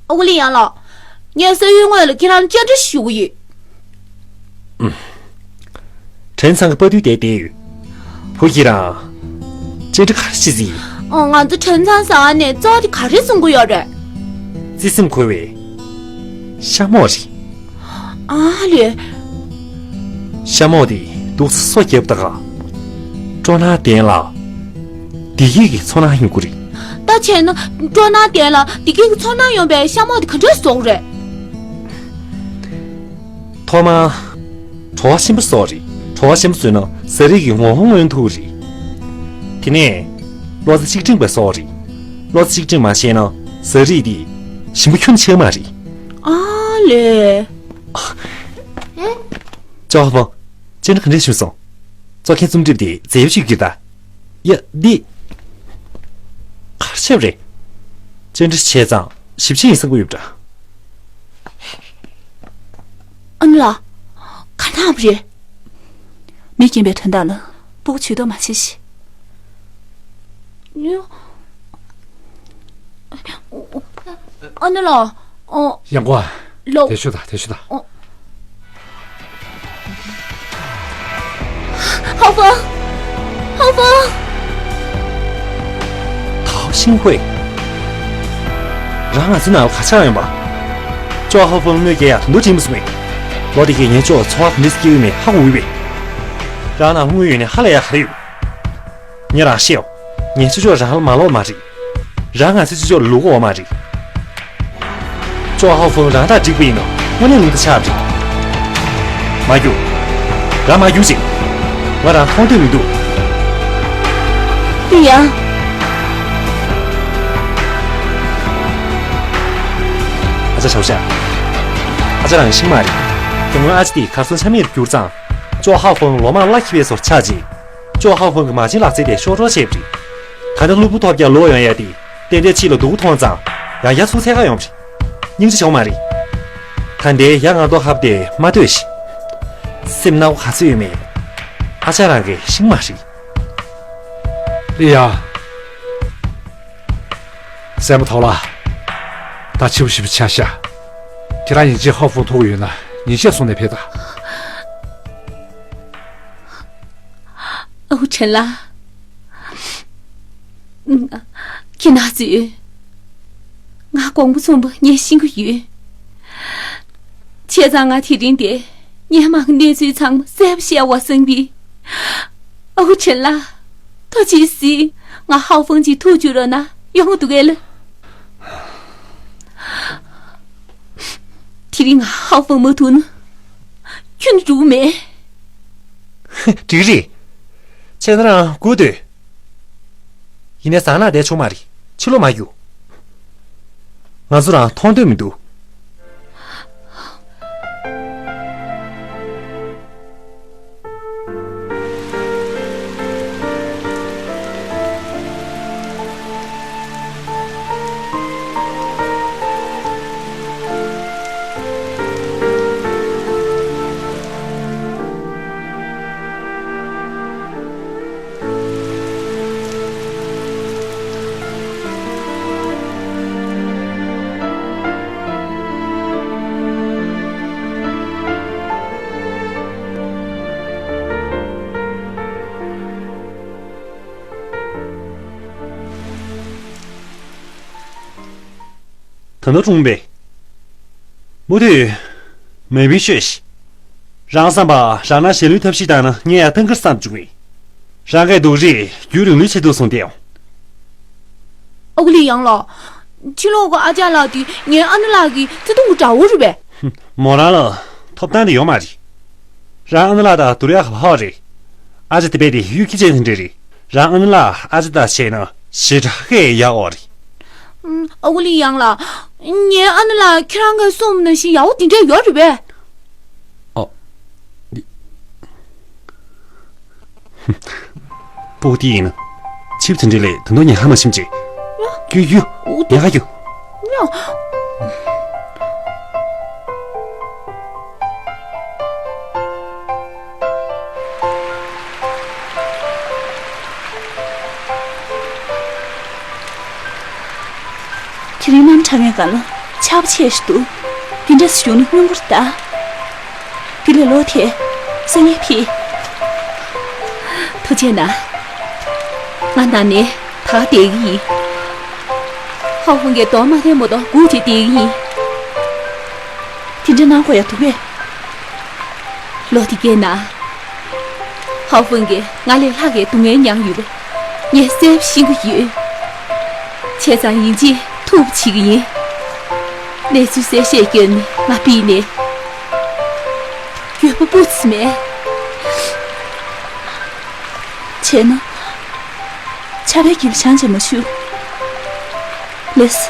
ཨོ་ལི་ཡང་ལགས། ངས་ས་ཡུལ་དངོས་ལ་ཁྱེད་རང་བཅར་འདྲི་ཞུ་གི་ཡོད། ཁྲེན་ཚང་གི་དཔའ་རྟུལ་དེ་བསྡད་ཡོད། བུ་ཁྱེད་རང་། བཅར་འདྲི་ག་རེ་བྱེད་ཟིན། ཨོ་ང་ཚོ་ཁྲེན་ཚང་ཟ་བ་ནས་རྩྭ་དེ་ག་རེ་བཟུང་གི་ཡོད་རེད། བརྩེ་སེམས་འཁོལ་བའི། ཤ་མོག་རེད། ཨ་ལས། ཤ་མོག་དེ་འདུག་སེ་སོ་བརྒྱབ་ད་ག་སྤྲོ་སྣང་ལྡན་ལ། བདེ་སྐྱིད་ཀྱི་ཚོར་སྣང་ཡོང་གི་རེད། ད་བྱས་ན་སྤྲོ་སྣང་ལྡན་ལ་བདེ་སྐྱིད་ཀྱི་ཚོར་སྣང་ཡོང་བའི་ཤ་མོག་དེ་ག་འདྲས་བཟོ་གི་རེད། ཐོག་མར། བྲོ་བ་ཆེན་པོ་བཟོ་རེད། བྲོ་བ་ཞིམ་པོ་བཟོས་ན་ཟ་རིགས་ཀྱི་ངོ་བོ་མངོན་ཐུབ་རེད། དེ་ནས་བློ་རྩེ་གཅིག་སྒྲིམ་པའི་སྲོག་རེད། བློ་རྩེ་གཅིག་སྒྲིམ་མ་བྱས་ན་ཟ་རིགས་དེ་ཞིམ་པོ་ཁྱོན་ཆེ་མ་རེད། ཨ་ལས། ཅོ་ཧ་ཧྥང་། བཅར་འདྲི་ག་འདྲས་ཞུས་སོང་། གཙོ་མཁན་རྩོམ་སྒྲིག་དེ་མཛེས་པོ་ཞིག་གྱུར་ད། ཡ་འདི། གར་ཆེབ་རེད། བཅར་འདྲི་བྱས་ཙང་ཞིབ་ཆ་ཡིན་བསམ་གྱི་ཡོད་པ་འདྲ། ཨ་ནུ་ལགས། ག་འདྲ་བ་རེད། མི་རྒན་པའི་དོན་དག་ལ་སྤུ་གུ་བྱུས་གཏོགས་མ་བྱེད་ཤིག་ཨ་ནུ་ལགས། ཨོ། ཡང་གོ། ལོ། དེ་ཤོད་ད། དེ་ཤོད་ད། ཨོ། ཧའོ་ཧྥང་། ཧའོ་ཧྥང་། ཐའོ་ཤིང་ཧུའེ། རང་ང་ཚོའི་ནང་ལ་ག་ཆགས་ཡོང་པ། ཅོ་ཧའོ་ཧྥང་གནོད་སྐྱེལ་ཡག་དོན་དུ་བྲིས་མ་སོང་ངས། ལོ་དེ་གས་ངས་ཅོ་ཚོར་བ་ག་འདྲས་སྐྱེ་གི་མེད་ཧ་གོ་གི་མེད། རང་ནང་དངུལ་ཡོད་ནས་ཧ་ལས་ཡག་ག་རེ་ཡོད། ངས་རང་བཤད་ཡོང་། ངས་ཅོ་ཅོ་རང་ལ་མ་ལོག་མ་རེད། རང་ང་ཚོའི་ཅོ་ཅོ་ལ་ལུག་འོ་མ་རེད། ཅོ་ཧའོ་ཧྥང་རང་ཐག་འགྲིག་པ་ཡིན་ན་དངོས་གནས་ལུང་བསྟན་ཆགས་པ་རེད། མ་རྒྱུག་རང་མ་རྒྱུག་ཅིག་ང་རང་མཐོང་འདོད་མི་འདུག་ཡིན་ཡང་། ཨ་ཅག་ཞའོ་ཞའོ། ཨ་ཅག་རང་ཤིང་མ་རེད། དེ་སྔོན་ཨ་ཅག་དེ་གར་སོང་ཆ་མེད་དུ་གྱུར་ཙང་། ཅོ་ཧའོ་ཧྥང་ལོ་མང་གླ་འཁྱེར་བའི་བཟོ་ཆགས་ཅིག་ཅོ་ཧའོ་ཧྥང་གི་མ་བྱན་ལག་རྩལ་དེ་ཤོར་འགྲོ་བྱས་པ་རེད། ད་ནི་གློ་བུར་ཐོལ་རྒྱག་ལོག་ཡོང་ཡ་དེ། ཏན་ཏན་ཕྱི་ལ་སྡུག་པོ་མཐོང་ཙང་ཡང་བསྐྱར་ཚུར་འཚོལ་ག་ཡོང་བ་རེད། སྙིང་རྗེ་བྱེད་དགོས་མ་རེད། ད་ལྟའི་ཡ་ང་ཏོ་ཧབ་དེ་མ་ལྟོས་ཤིག་སེམས་ནག་པོ་ག་ཚོད་ཡོད་མེད། ཨ་ཅག་རང་གི་ཤིང་མ་རེད། ལི་ཡ། སྲས་མོ་ཐའོ་ལགས། ད་འཕྱི་པོ་ཞིག་པོ་ཆགས་ཤག་ཁྱེད་རང་ཡིན་གཅིག་ཧའོ་ཧྥང་ཐུག་གི་ཡོད་ན་ཉིན་ཤས་སོང་ནས་ཕེབས་དང་། ཨོ་ཁྲེན་ལགས། ང་། ཁྱེད་ན་ཟོས། ང་དགོང་པོ་ཚོང་པ་ངས་ཤེས་ཀྱི་ཡོད། བྱས་ཙང་ང་དེ་རིང་དེ་སྔོན་མ་གི་གནས་ཚུལ་ཚང་མ་གསལ་པོ་བཤད་དགོས་བསམ་གི། ཨོ་ཁྲེན་ལགས། ཐུགས་རྗེ་གཟིགས། ང་ཧའོ་ཧྥང་གཅིག་ཐུག་བཅུག་རོགས་གནང་། ཡོང་གི་འདུག་གས་ལགས། དེ་རིང་ང་ཧའོ་ཧྥང་མ་ཐུག་ན་ཁྱོན་འགྲོ་གི་མེད། འགྲིག་རེད། བྱས་ན་རང་སྒུག་སྡོད། ཡིན་ནའི་ཟ་ན་བསྡད་ཆོག་མ་རེད། ཕྱི་ལོགས་མ་རྒྱུགས། ང་ཚོ་རང་མཐོང་འདོད་མི་འདུག་ད་ནོར་གྲོང་པས། མུ་མཐུད། མེ་བི་ཤོད་ཤིག་རང་བསམ་པ་རང་ན་གཞན་ལུས་ཐབས་ཤེས་བཏང་ན་ངས་ཡང་བཏང་གི་བསམ་བྱུང་བས། རང་གའི་སྡུག་རིགས་རྒྱུན་རིང་ལུས་ཆེད་དུ་སོང་སྟེ། ཨ་ཁུ་ལི་ཡང་ལགས། ཕྱི་ལོགས་ཀྱི་ཨ་ཅག་ལགས་དེ་ངའི་ཨ་ནེ་ལགས་ཀྱི་བརྩེ་དུང་གི་དགྲ་བོ་རེད་པས། མོ་རང་ལ་ཐོབ་ཐང་དེ་ཡོད་མ་རེད། རང་ཨ་ནེ་ལགས་དང་བསྡུར་ཡག་ག་ཧ་རེད། ཨ་ཅག་དེ་བས་དེ་གཡུལ་ཁྱི་ཅན་དེ་འདྲ་རེད། རང་ཨ་ནེ་ལགས་ཨ་ཅག་དང་བྱས་ན་ཞེ་དྲག་གི་ཡག་འོ་རེད། ཨ་ཁུ་ལི་ཡང་ལགས། ངའི་ཨ་ནེ་ལགས་ཁྱེད་རང་གིས་གསུངས་པ་ནང་བཞིན་ཡག་པོ་དེ་འདྲ་ཡོད་རེད་པས། ཨོ། འདི། སྤུ་གུ་དེ་ཡིན་ན། ཆིབས་དེ་འདྲ་ལས་ད་དུང་ཉལ་ཁ་མ་ཕྱིན་ཅིག་ཡ། རྒྱུགས་རྒྱུགས། ཡ། ཉལ་ཁ་རྒྱུགས། ཡ། དེ་རིང་གནམ་གྲང་ངའི་སྒང་ལ་ཆར་པ་ཆེ་ཞིག་འདུག་དེ་འདྲ་བྱུང་ན་སྙུང་གི་རེད་ད། དེ་ལས་ལོག་དེ་སང་ཉིན་ཕེབས། ཐུགས་རྗེ་གནང་། ང་ནང་ནས་ད་ག་བསྡད་ཀྱི་ཡིན། ཧའོ་ཧྥང་གིས་གདོང་མ་ལེན་མ་གཏོགས་སྒུག་བྱས་བསྡད་ཀྱི་ཡིན། དེ་འདྲ་གནང་དགོས་ཡ་འདུག་གས། ལོ་དེ་གས་ན། ཧའོ་ཧྥང་གིས་ང་ལས་ལྷག་གི་སྡུག་བསྔལ་མྱངས་ཡོད་པ་ངས་གསལ་པོ་ཤེས་ཀྱི་ཡོད། བྱས་ཙང་ཡིན་གཅིག་ཐུགས་ཕྱི་གི་ཡིན། གནས་ཚུལ་གསལ་བཤད་བསྐྱོན་ནས་ང་ཕུད་ནས། འགྱོད་པ་སྤུ་ཙམ་མེད། དེས་ན། ཆར་པའི་དཀྱིལ་ལ་བཞེངས་བྱས་མ་བཞུགས། ལེགས།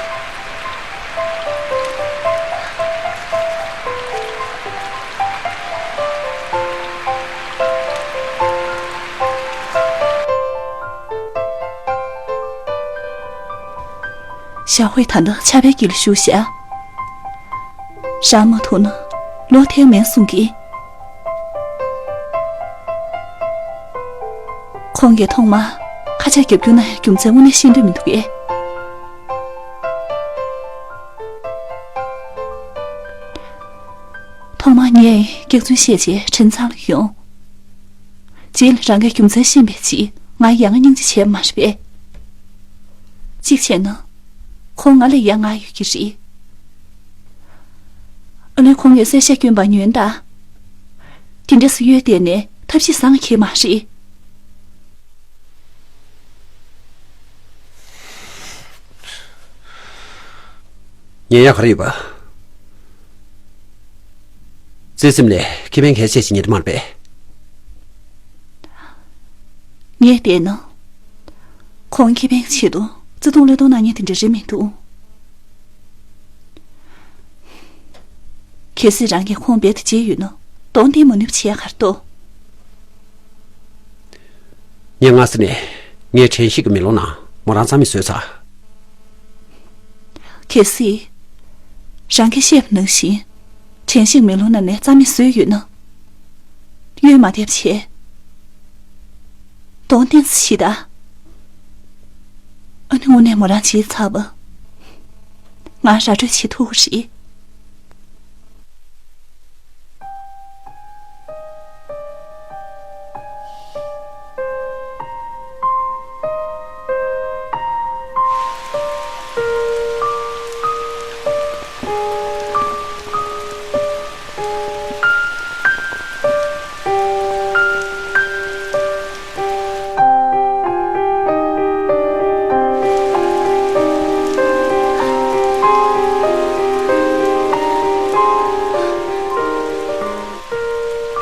ཞའོ་ཧུའེ་ད་ལྟ་ཆར་པའི་དཀྱིལ་ལ་བཞུགས་ཤག་རང་མ་ཐུག་ན་ལོག་ཐེངས་མེད་གསུང་གི། ཁོང་གིས་ཐོག་མར་ཁ་ཆག་རྒྱབ་སྐྱོར་གནང་ཡག་རྒྱུ་མཚན་དངོས་གནས་ཤེས་འདོད་མི་འདུག་གས། ཐོག་མར་ངས་སྐྱག་རྫུན་བཤད་བྱས་ཁྲིན་ཚང་ལ་ཡོང་། རྗེས་ལ་རང་གིས་རྒྱུ་མཚན་ཤེས་པའི་རྗེས་ང་ཡ་ང་སྙིང་རྗེ་བྱས་མ་རེད་པས། གཅིག་བྱས་ན། ཁོང་ང་ལས་ཡ་ང་ཡོད་ཀྱི་རེད། ཨ་ནི་ཁོང་གིས་གསལ་བཤད་བསྐྱོན་པ་ཉོན་དང་། དེ་འདྲ་སུ་ཡོད་དེ་ནས་ཐབས་ཤེས་བཟང་གི་མ་རེད། ཉན་ཡག་ག་རེ་ཡོད་པ། བརྩེ་སེམས་ལས་ཁེ་ཕན་གལ་ཆེ་ཞིག་ཉན་དུ་མ་རེད་པས། ངས་བལྟས་ན། ཁོང་ཁེ་ཕན་ཆེད་དུ་བརྩེ་དུང་བློས་གཏོང་གནང་མཁན་དེ་འདྲ་རེད་མི་འདུག་གལ་སྲིད་རང་གིས་ཁོང་རྦད་དེ་བརྗེད་ཡོད་ན་གདོང་བསྟན་མ་ནུས་པ་བྱེད་ཡ་ག་རེ་འདུག་ངས་སྔ་ས་ནས་ངའི་དྲན་ཤེས་ཀྱི་མེ་ལོང་ནང་མོ་རང་རྩ་མེད་བཟོས་ཚར། གལ་སྲིད། རང་གིས་བཤད་པ་ནང་བཞིན། དྲན་ཤེས་མེ་ལོང་ནང་ནས་རྩ་མེད་བཟོས་ཡོད་ན། གཡོལ་མ་བསྡད་པ་བྱས། གདོང་བསྟན་ས་ཞིག་ད། ཨ་ནི་དངོས་གནས་མོ་རང་བརྗེད་ཚར་བ། ང་ར་སྤྲོད་བྱེད་ཐུབ་ཀྱི་རེད།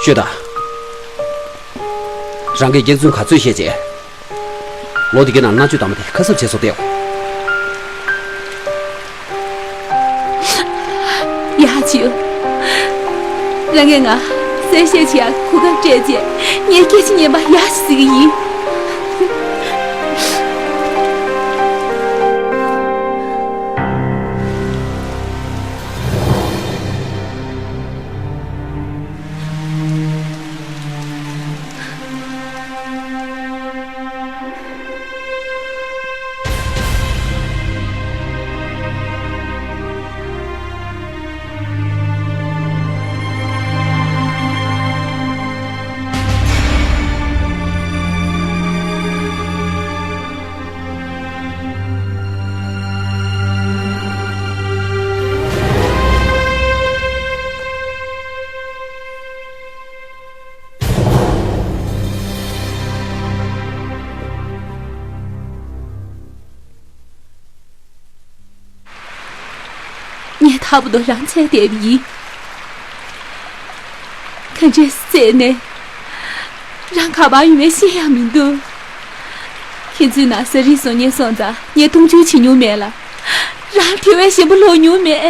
ཤོད་དང་། རང་གིས་སྐྱག་རྫུན་ག་ཚོད་བཤད་བྱས། ལོ་འདི་གའི་ནང་མནར་གཅོད་བཏང་བ་དེ་ཁ་གསབ་བྱས་སོང་སྟེ། ཡ་ཅིའོ། རང་གིས་ང་གསལ་བཤད་བྱེད་ཡག་གོ་སྐབས་སྤྲད་རྗེས་ངས་སྐད་ཆ་ངན་པ་ཡ་ཞིག་ཟེར་གི་ཡིན། ངས་ད་བར་དུ་རང་འཚོལ་བསྡད་པ་ཡིན། ག་འདྲས་བཙལ་ནས། རང་ག་པར་ཡོད་མེད་ཤེས་ཡག་མི་འདུག་ཁྱེད་ཚོའི་ན་བཟའ་རིགས་བཟོ་མཁན་སོང་ཙང་ངས་གཏོང་བཅུག་བྱེད་མྱོང་མེད་ལ། རང་དེ་བས་ཞན་པ་ལོག་མྱོང་མེད།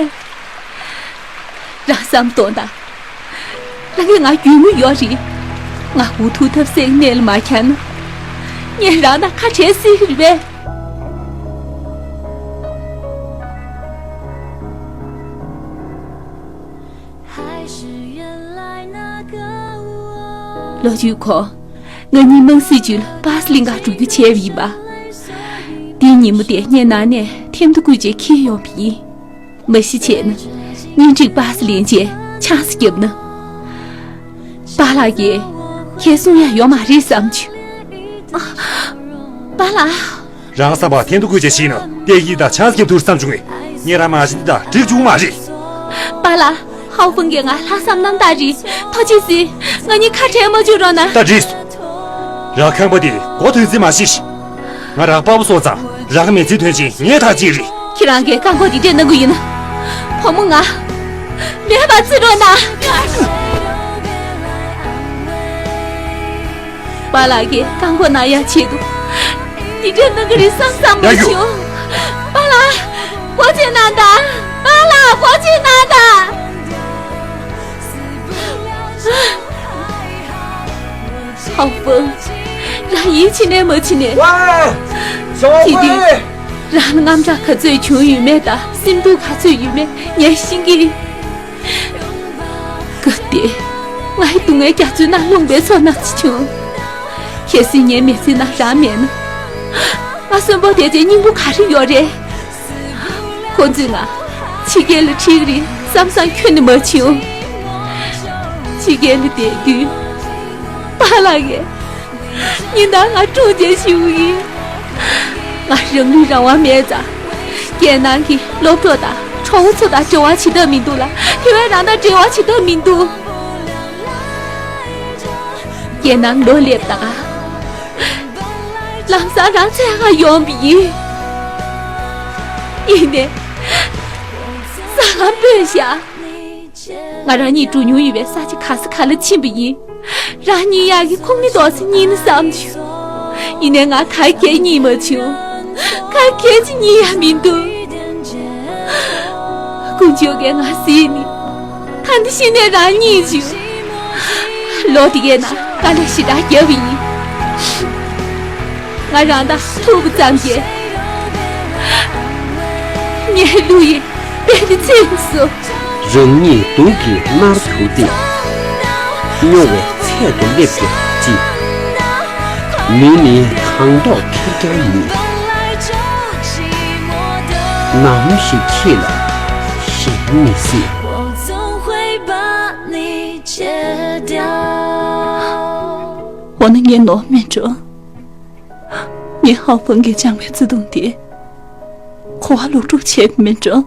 རང་བསམ་གཏོང་དང་། རང་གིས་ང་རྒྱུས་མངའ་ཡོད་རེད། ང་འུ་ཐུག་ཐབས་ཟད་གནས་ལ་མ་འཁྱར་ན། ངས་རང་དང་ཁ་བྲལ་སྲིད་ཀྱི་རེད་པས། ལོ་རྒྱུས་ཁོ། ང་གཉིས་དམངས་སྲིད་ཅུས་ལ་པཱ་སི་གླིང་གར་འགྲོ་རྒྱུ་བྱས་པ་ཡིན་པ། དེའི་ཉིན་མོ་དེ་ངས་ནང་ནས་ཐེམ་ཐོ་བརྐོས་བྱས་འཁྱེར་ཡོང་བ་ཡིན། མ་གཞི་བྱས་ན། གཉེན་སྒྲིག་པཱ་སི་ལེན་བྱས་ཆང་ས་བརྒྱབ་ན། པཱ་ལགས་ཀྱིས་ཁྱེད་གསུང་ཡག་ཡོད་མ་རེད་བསམ་བྱུང་། པཱ་ལགས། རང་བསམ་པ་ཐེམ་ཐོ་བརྐོས་བྱས་ཤི་ན་སྟེགས་ཡིག་དང་ཆང་ས་བརྒྱབ་ཐུབ་བསམ་བྱུང་ངས། ངས་རང་མ་གཞི་འདི་དང་འགྲིག་བཅུག་མ་རེད། པཱ་ལགས། ཧའོ་ཧྥང་གིས་ང་ལྷག་བསམ་རྣམ་དག་རེད། ཐུགས་རྗེ་གཟིགས། ང་གཉིས་ཁ་བྲལ་མ་བཅུག་རོགས་གནང་། ད་འགྲིག་སོང་། རང་ཁང་པ་དེ་སྒོ་ཐོན་ཚད་མ་ཤེས་ཤིག་ང་རང་དཔའ་བོ་སོང་ཙང་རང་མི་ཚེ་དོན་ཆེན་ངས་ཐག་གཅིག་རེད། ཁྱེད་རང་གིས་བཀག་འགོག་འདི་འདྲས་གནང་གི་ཡིན་ན། བུ་མོ་ང་མེད་པར་བརྩི་རོགས་གནང་། པཱ་ལགས་ཀྱིས་བཀག་འགོག་གནང་ཡག་ཆེད་དུ་འདི་འདྲའི་གནང་གི་རེད་བསམ་བསམ་མ་ཡ་ཞུ། བྱུང་། པཱ་ལགས། སྒོ་ཕྱེ་གནང་དང་། པཱ་ལགས་སྒོ་ཕྱེ་གནང་དང་། ཧའོ་ཧྥང་། རང་ཡིད་ཆེས་ནས་མ་ཕྱིན་ནས། ཝེ། ཞའོ་ཧྥེ། དེ་དུས་རང་ལ་དངངས་སྐྲག་ག་ཚོད་བྱུང་ཡོད་མེད་དང་སེམས་སྡུག་ག་ཚོད་ཡོད་མེད་ངས་ཤེས་ཀྱི་ཡིན། སྐབས་དེར་ང་ཡི་སྡུག་བསྔལ་རྒྱ་མཚོའི་ནང་ལྷུང་བའི་ཚོར་སྣང་ཅིག་བྱུང་། གལ་སྲིད་ངའི་མི་ཚེའི་ནང་རང་མེད་ན། ང་གསོན་པོ་བསྡད་རྒྱུའི་སྙིང་པོ་ག་རེ་ཡོད་རེད། ཁོ་ཚོས་ང་ཕྱི་རྒྱལ་ལ་ཁྲིད་ཀྱི་རེད་བསམ་བསམ་ཁྱོན་ནས་མ་བྱུང་། ཕྱི་རྒྱལ་ལ་བསྡད་དུས་པཱ་ལགས་ཀྱིས་ཉིན་ལྟར་ང་སྲུང་བྱས་བཞུགས་ཡིན། ང་རང་ལུས་རང་དབང་མེད་ཙང་། རྒྱལ་ནང་གི་སློབ་གྲོགས་དང་གྲོགས་པོ་ཚོ་དང་འབྲེལ་བ་བྱེད་ཐབས་མི་འདུག་ལ། དེ་བས་རང་དང་འབྲེལ་བ་བྱེད་ཐབས་མི་འདུག་རྒྱལ་ནང་ལོག་སླེབས་དང་། ལམ་སང་རང་འཚོལ་ག་ཡོང་བ་ཡིན། ཡིན་ནའི། ས་ཁམས་སྤོས་ཤག་ང་རང་གཉིས་འགྲོ་མྱོང་ཡོད་པའི་ས་ཆ་ག་ས་ག་ལ་ཕྱིན་པ་ཡིན། རང་གཉིས་ཡག་གི་ཁུངས་མེད་ཏོག་ཙམ་རྙེད་ན་བསམ་བྱུང་། ཡིན་ནའི་ང་ག་གེ་རྙེད་མ་བྱུང་། ག་གེ་ཅིག་རྙེད་ཡག་མི་འདུག་དཀོན་མཆོག་གིས་ང་གཟིགས་ནས། ད་འདི་ཤི་ནས་རང་རྙེད་བྱུང་། ལོ་དེ་གའི་ནང་དཀའ་ལས་ཞེ་དྲག་བརྒྱབ་པ་ཡིན། ང་རང་དང་ཐུག་པ་ཙམ་གྱིས་ངའི་ལུས་ཡིད་དཔལ་གྱིས་ཚིམ་སོང་། རང་ཉིད་སྡུག་གིས་མནར་གྱུར་ཏེ། སྨྱོ་བའི་ཚལ་དུ་སླེབས་ཀྱང་ཅི། མི་ནི་གང་ཐོག་ཁེར་རྐྱང་ཉིད། ནམ་ཞིག་ཁྱེད་ལ་ཞེན་མི་སྲིད། འོ་ན་ངས་ནོར་མེད་འགྲོ། ངས་ཧའོ་ཧྥང་གིས་སྦྱངས་པའི་བརྩེ་དུང་དེ་གོ་བ་ལོག་སྒྲུབ་བྱས་པ་མིན་འགྲོ།